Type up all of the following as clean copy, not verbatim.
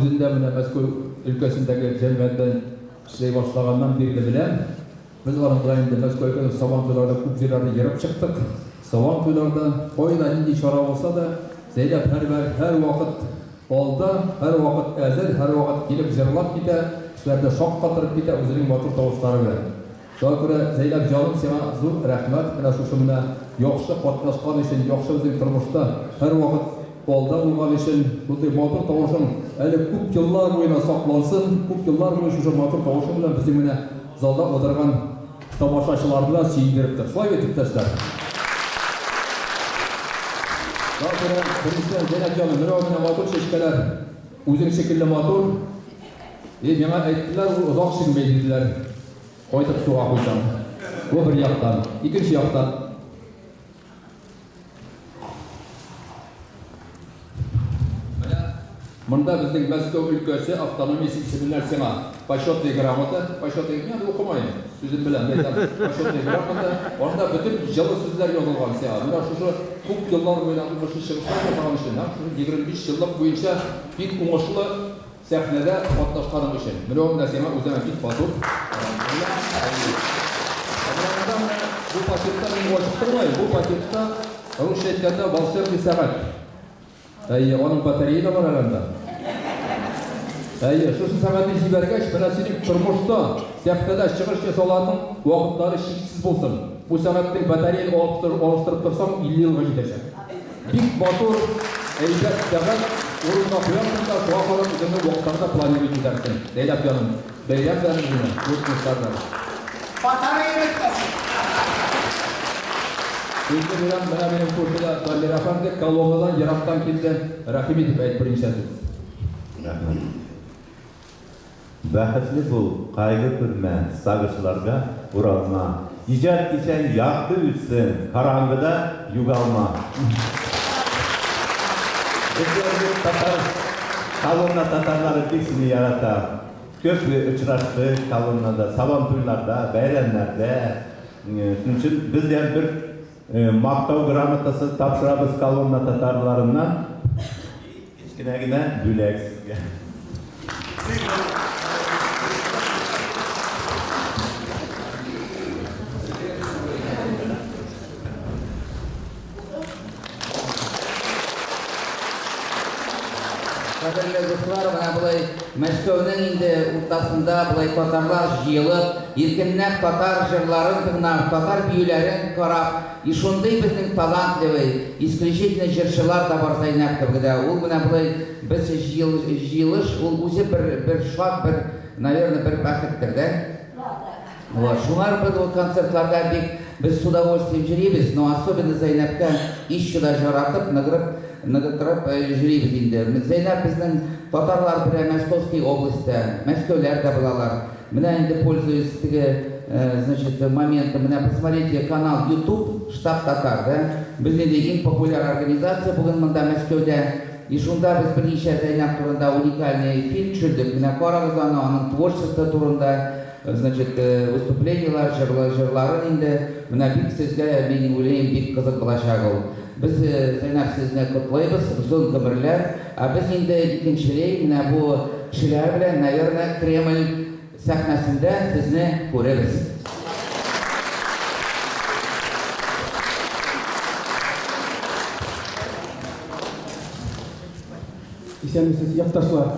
Үзен дә менә Мәскәү өлкәсендәге җәмгыять белән эшләй башлаганнан бирле беләм. Без аның белән инде Мәскәү өлкәсендә Сабан туйларында күп җирләрне ерып чыктык. Сабан туйларда кайда нинди чара булса да, Зәйнәп һәрбер, һәрвакыт алда, һәрвакыт әзер, һәрвакыт килеп җырлап китә, кешеләрне шаккатырып китә үзенең матур тавышлары белән. Шуңа күрә, Зәйнәп җаным, сиңа зур рәхмәт, менә шушы менә яхшы катнашкан өчен, яхшы безнең тормышта һәрвакыт алда булган өчен, шундый матур тавышың әле күп еллар буена саклансын, күп еллар буе шушы матур тавышың белән безнең менә залда утырган тамашачыларны да сөендереп тор. Шулай бит, иптәшләр? Шуңа күрә, беренчедән, Зәйнәп җаным, менә менә матур чәчкәләр, үзең шикелле матур. И, миңа әйттеләр, ул озак шиңмәй, диделәр. Кайтып суга куйсаң. Бу бер яктан. Икенче яктан. Менә монда безнең Мәскәү өлкәсе автономиясе исеменнән сиңа почетный грамота, почетный, мин аны укымыйм, сүзем белән әйтәм, почетный грамота, анда бөтен җылы сүзләр язылган сиңа. Менә шушы күп еллар буена уңышлы чыгышлар ясаган өчен һәм шушы 25 еллык буенча бик уңышлы Сәхнәдә катнашканың өчен. Менә ул менә сиңа үзеңә бик матур. Ә менә бу пакетта мин ачып тормыйм. Бу пакетта, русча әйткәндә, волшебный сәгать. Әйе, аның батарея да бар әле анда. Әйе, шушы сәгатьне җибәргәч, менә синең тормышта, сәхнәдә чыгыш ясаларның вакытлары чиксез булсын. Бу сәгатьнең батареяны алыштырып торсаң, 50 елга җитәчәк. Бик матур, әйбәт сәгать, урынга куярсың да, шуңа карап үзеңнең вакытларны да планировать итәрсең. Ләйләк җаным, бәйрәм белән үзеңне, зур уңышлар белән. Батарея бетмәсен. Сүзне бирәм, менә минем күршедә Дамир әфәнде Коломнадан ерактан килде, рәхим итеп әйт берничә сүз. Рәхмәт. Бәхетле бул, кайгы күрмә, сагышларга уралма. Иҗат кичәң якты үтсен, караңгыда югалма. Безләр бит татар, Коломна татарлары бик сине ярата. Күп очраштык Коломнада, Сабантуйларда, бәйрәмнәрдә. Шуның өчен без дә бер Мактау грамотасы тапшырабыз Коломна татарларыннан. Кечкенә генә бүләк сезгә. Кадерле дуслар, менә болай Мәскәүнең инде уртасында болай татарлар җыелып, иркенләп татар җырларын тыңлап, татар биюләрен карап, и шундый безнең талантливый, исключительно җырчылар да бар Зәйнәп кебек дә. Ул менә болай без җыел, җыелыш, ул үзе бер, бер шат, бер, наверное, бер бәхеттер, да? Вот, шуңар без ул концертларга бик без с удовольствием йөрибез, но особенно Зәйнәпкә еще да жаратып, ныгрып, ныгытырып йөрибез инде. Зәйнәп безнең татарлар белән Московский областьта, Мәскәүләр дә булалар. Менә инде пользуясь теге, значит, моментом, менә посмотрите канал YouTube Штаб татар, да? Без инде иң популяр организация бүген монда Мәскәүдә. И шунда без берничә Зәйнәп турында уникальный фильм төшердек. Менә карагыз аны, аның творчество турында. Значит, выступлениелар, җырлы, җырларын инде. Менә бик сезгә, мин уйлыйм, бик кызык булачак ул. Без, Зәйнәп, сезне котлыйбыз, озын гомерләр. Ә без инде икенчеләй менә бу кешеләр белән, наверное, Кремль сәхнәсендә сезне күрербез. Исәнмесез, якташлар!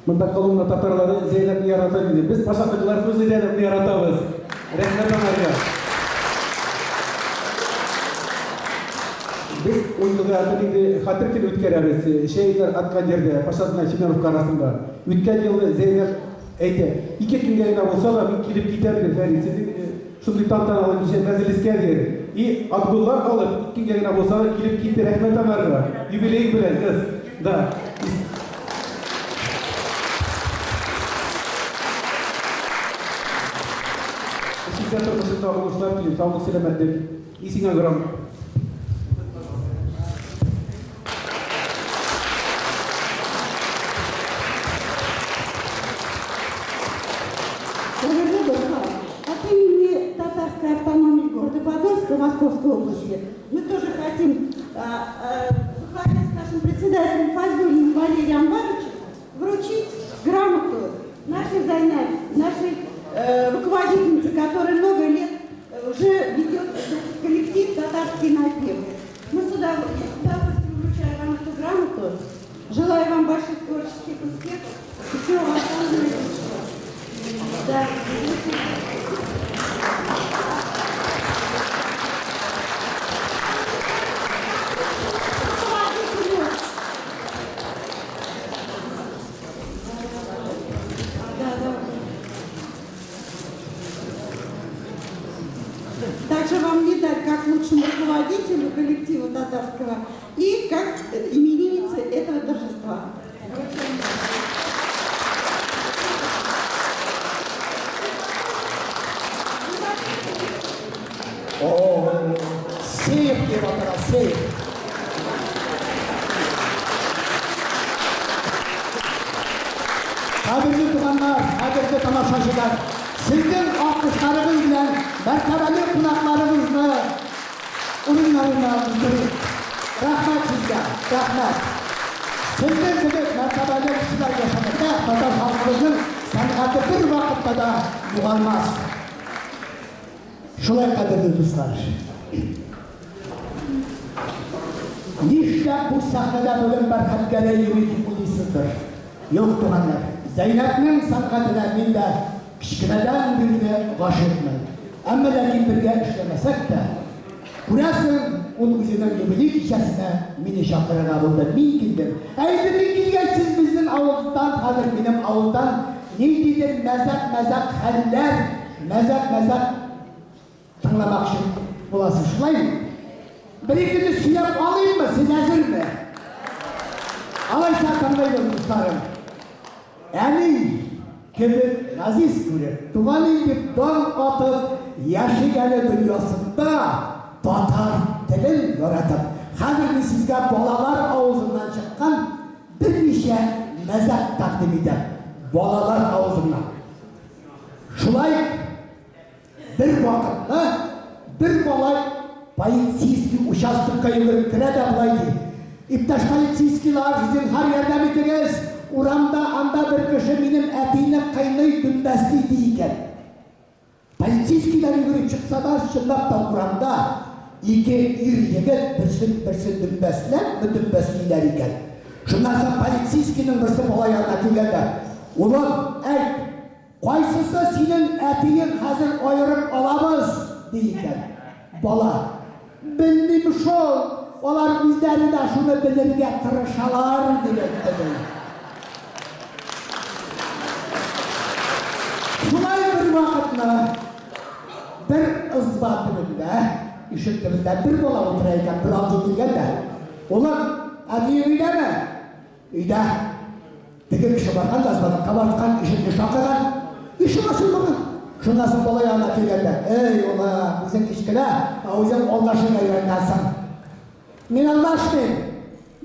Монда Коломна татарлары Зәйнәпне ярата диде. Без Пашатныкылар тоже Зәйнәпне яратабыз. Рәхмәт аңарга. Без ун елга якын инде хәтер көне үткәрәбез. Шәһидләр аткан җирдә, Пашат белән Семеновка арасында. Үткән елны Зәйнәп әйтә, ике көнгә генә булса да мин килеп китәм диде, Фәрит. Сезнең шундый тантаналы кичә мәҗлескә диде. И отгуллар алып, ике көнгә генә булса да килеп китте. Рәхмәт аңарга. Юбилеең белән, кыз. Да. Эшеңдә, тормышыңда уңышлар телим, саулык, сәламәтлек. И сиңа грам. Кадерле дуслар, от имени Татарской автономии города Подольска Московской области мы тоже хотим похвалить с нашим председателем Фазулиным Валерием Анваровичем. вам больших творческих успехов и всего вам самого наилучшего. Да. Да, да. Также вам медаль как лучшему руководителю коллектива татарского и как имениннице этого торжества. О, сейф дип атала, сейф. Кадерле туганнар, кадерле тамашачылар, сезнең алкышларыгыз белән мәртәбәле кунакларыбызны урыннарына уздырыйк. Рәхмәт сезгә, рәхмәт. Сезнең кебек мәртәбәле кешеләр яшәгәндә татар халкыбызның сәнгате бер вакытта да югалмас. Шулай, кадерле дуслар. Нишләп бу сәхнәдә бүген Бәрхәт Гәрәй йөри дип уйлыйсыздыр. Юк, туганнар, Зәйнәпнең сәнгатенә мин дә кечкенәдән бирле гашыйкмын. Әмма ләкин бергә эшләмәсәк тә, күрәсең, ул үзенең юбилей кичәсенә мине чакырырга булды. Мин килдем. Ә инде мин килгәч, сез безнең авылдан, хәзер минем авылдан ниндидер мәзәк-мәзәк хәлләр, мәзәк-мәзәк Тыңламакчы буласыз, шулай бит? Бер-икене сөйләп алыйммы, сез әзерме? Алайса тыңлыйбыз, дусларым. Әни кебек газиз күреп, туган ил дип дан атып, яшик әле дөньясында татар телен яратып. Хәзер мин сезгә балалар авызыннан чыккан берничә мәзәк тәкъдим итәм. Балалар авызыннан. Шулай Бер вакытны бер малай полицейский участокка йөгереп керә дә болай ди, Иптәш полицейскийлар, зинһар ярдәм итегез, урамда анда бер кеше минем әтине кыйный, дөмбәсли, ди икән. Полицейскийлар йөгереп чыкса да, чынлап та урамда ике ир-егет берсен берсе дөмбәсләпме дөмбәслиләр икән. Шуннан соң полицейскийның берсе малай янына килгән дә, Улым, әйт, Кайсысы синең әтиең, хәзер аерып алабыз, ди икән. Бала, Белмим шул, алар үзләре дә шуны белергә тырышалар, дип әйтте, ди. Шулай бервакытны бер ызба төбендә, ишек төбендә бер бала утыра икән, бер абзый килгән дә, Улым, әтиең өйдәме? Өйдә. Теге кеше барган да звонокка баскан, ишекне шакыган. Ишек ачылмаган. Шуннан соң бала янына килгән дә, Эй, улым, үзең кечкенә, ә үзең алдашырга өйрәнгәнсең. Мин алдашмыйм.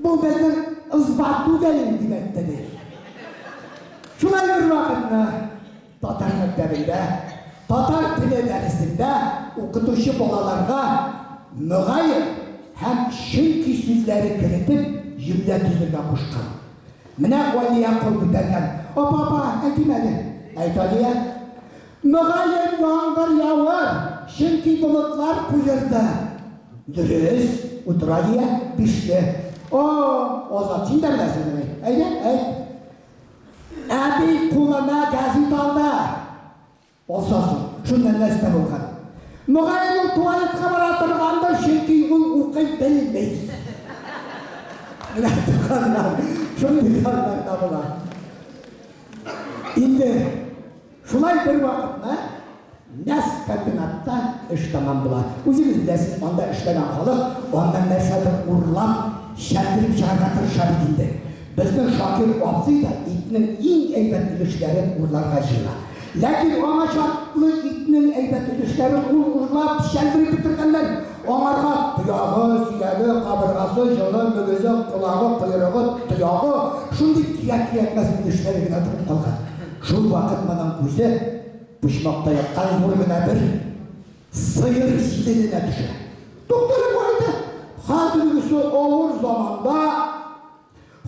Бу безнең ызба түгел, дип әйтте, ди. Шулай бервакытны татар мәктәбендә татар теле дәресендә укытучы балаларга мөгаен һәм чөнки сүзләре керетеп җөмлә төзергә кушкан. Менә Алия кул күтәргән. Апа, апа, әйтим әле. Әйт, Алия. Мөгаен яңгыр явыр, чөнки болытлар куерды. Дөрес, утыр, Алия, бишле. О, Азат, син дә беләсең, әйдә, әйт. Әби кулына гәзит алды. Алса соң, шуннан нәрсә булган? Мөгаен ул туалетка бара торгандыр, чөнки ул укый белми. Менә туганнар, шундый хәлләр дә була. Инде шулай бер вакытны Мяс комбинатта эш тәмам була. Үзегез беләсез, анда эшләгән халык аннан нәрсәдер урлап, чәлдереп чыгарга тырыша бит инде. Безнең Шакир абзый да итнең иң әйбәт өлешләрен урларга җыена. Ләкин аңа чаклы итнең әйбәт өлешләрен ул урлап, чәлдереп бетергәннәр. Аңарга тоягы, сөяге, кабыргасы, җылы, мөгезе, колагы, койрыгы, тоягы, шундый кирәк-кирәкмәс өлешләре генә торып калган. Шул вакыт моның күзе Почмакта яткан зур гына бер сыер җилененә төшә. Туктале, бу әйтә, хәзергесе авыр заманда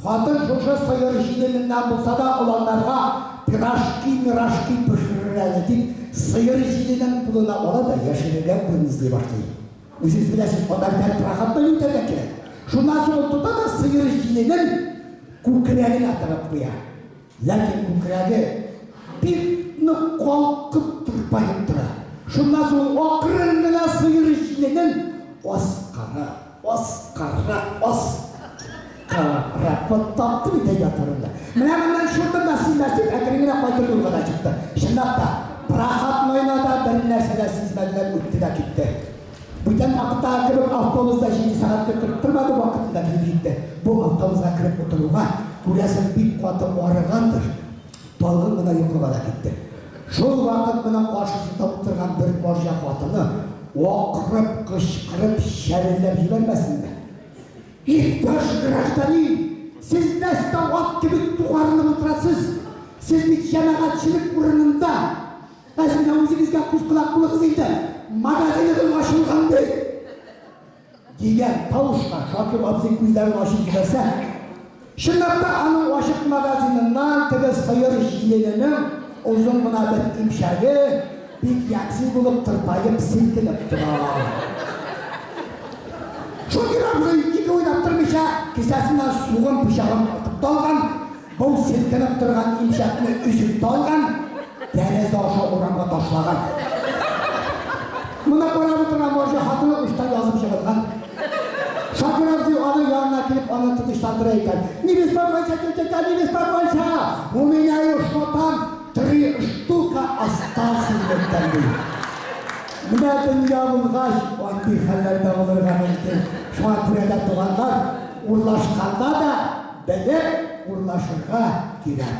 хатын шушы сыер җилененнән булса да оланнарга пирожки-мирожки пешерер әле дип, сыер җиленен кулына ала да яшерергә урын эзли башлый. Үзегез беләсез, анда бит әле проходной үтәргә кирәк. Шуннан соң ул тота да сыер җиленен. Күкрәгенә тыгып куя. Ләкин күкрәге бик нык калкып тырпаеп тора. Шуннан соң ул акрын гына сыер җиленен аскарак, аскарак, аскарак. Вот тапты бит әйбәт урынны. Менә моннан чуртым да сизмәс дип, әкрен генә кайтыр юлга да чыкты. Чынлап та, проходнойны да бернәрсә дә сизмәделәр, үтте дә китте. Бүтән вакыттагы кебек автобус да җиде сәгать көттереп тормады, вакытында килеп җитте. Бу автобуска кереп утыруга, күрәсең, бик каты арыгандыр, талгын гына йокыга да китте. Шул вакыт моның каршысында утырган бер марҗа хатыны акырып, кычкырып, чәрелдәп җибәрмәсенме? Иптәш гражданин, сез нәрсә ат кебек тугарылып утырасыз? Сез бит җәмәгатьчелек урынында! Ә сез үзегезгә күз-колак булыгыз инде, магазиныгыз ачылган бит! Дигән тавышка Шакир абзый күзләрен ачып җибәрсә, чынлап та аның ачык магазиныннан теге сыер җилененең озын гына бер имчәге бик ямьсез булып тырпаеп селкенеп тора. Шакир абзый, ике уйлап тормыйча, кесәсеннән сугым пычагын тартып та алган, Бу селкенеп торган имчәкне өзеп тә алган, тәрәзә аша урамга ташлаган. Моны карап утырган марҗа хатыны учтан язып җыгылган. Шакир абзый аның янына килеп, аны тынычландыра икән. Не беспокойся, тетя, не беспокойся! У меня еще там три штука остался икән, ди. Менә дөнья булгач, андый хәлләр дә булырга мөмкин. Шуңа күрә дә, туганнар, урлашканда да, Белеп урлашырга кирәк.